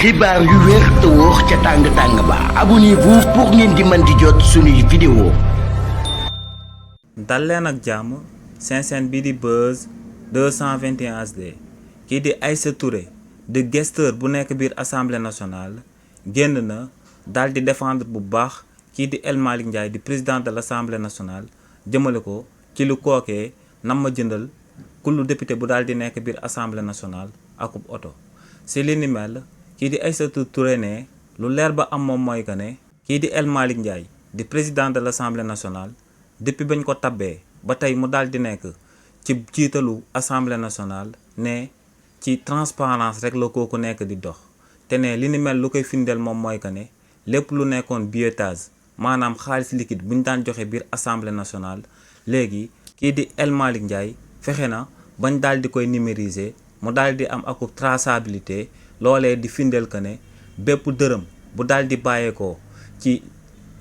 xibaar yu wér te wóor ca tàng ba abonnez-vous pour ngeen di mën di jot suñuy vidéo. dal leen ak jàmm seen chaîne bii di Buzz 221 HD kii di Aïssa Touré di gesteur bu nekk biir assemblée nationale génn na daal di défendre bu baax kii di El Malick Ndiaye di président de l'assemblée nationale jëmale ko ci lu kookee nam ma jëndal kullu député bu daal di nekk biir assemblée nationale akub oto si li ni mel kii di Aïssa Touré ne lu leer ba am moom mooy que ne kii di El Malick Ndiaye di président de l'assemblée nationale depuis bañ ko tabbee ba tey mu daal di nekk ci jiitalu assemblée nationale ne ci transparence rek la kooku nekk di dox te ne li ni mel lu koy firndeel moom mooy que ne lépp lu nekkoon billetage maanaam xaalis liquide bu ñu daan joxe biir assemblée nationale léegi kii di El Malick Ndiaye fexe na bañ daal di koy numériser mu daal di am akub traçabilité loolee di firndeel que ne bépp dërëm bu daal di bàyyeekoo ci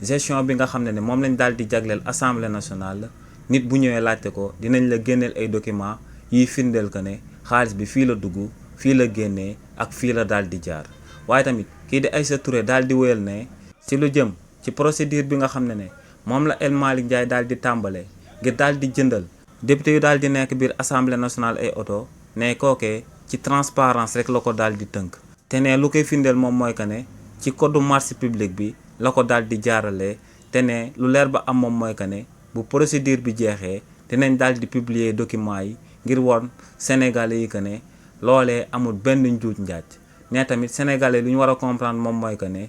gestion bi nga xam ne moom lañ daal di jagleel assemblée nationale nit bu ñëwee laajte ko dinañ la génneel ay documents yiy firndeel que ne xaalis bi fii la dugg fii la génnee ak fii la daal di jaar waaye tamit kii di Aïssa Touré daal di wéyal ne ci lu jëm ci procédure bi nga xam ne moom la El Malick Ndiaye daal di tàmbale ngir daal di jëndal député yu daal di nekk biir assemblée nationale ay oto ne kookee ci transparence rek la ko daal di tënk te ne lu koy firndeel moom mooy que ne ci code marché public bi la ko daal di jaaralee te ne lu leer ba am moom mooy que ne bu procédure bi jeexee dinañ daal di publier documents yi ngir woon sénégalais yi que ne loolee amul benn njuuj njaaj ne tamit sénégalais lu ñu war a comprendre moom mooy que ne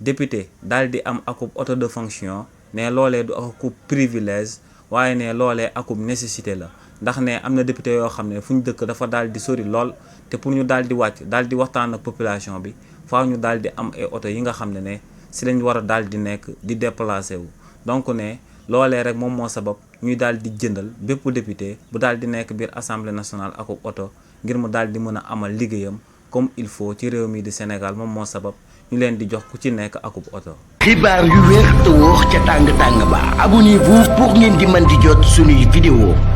député daal di am akub auto de fonction ne loolee du akub privilège waaye ne loolee akub nécessité la ndax ne am na député yoo xam ne fu ñu dëkk dafa daal di sori lool te pour ñu daal di wàcc daal di waxtaan ak population bi faaw ñu daal di am ay oto yi nga xam ne si lañ war a daal di nekk di déplacé wu donc ne loolee rek moom moo sabab ñuy daal di jëndal bépp député bu daal di nekk biir assemblée nationale akub oto ngir mu daal di mën a amal liggéeyam comme il faut ci réew mi di Sénégal moom moo sabab ñu leen di jox ku ci nekk akub oto. xibaar yu wér te wóor ca tàng ba abonnez-vous pour ngeen di mën di jot suñuy vidéo.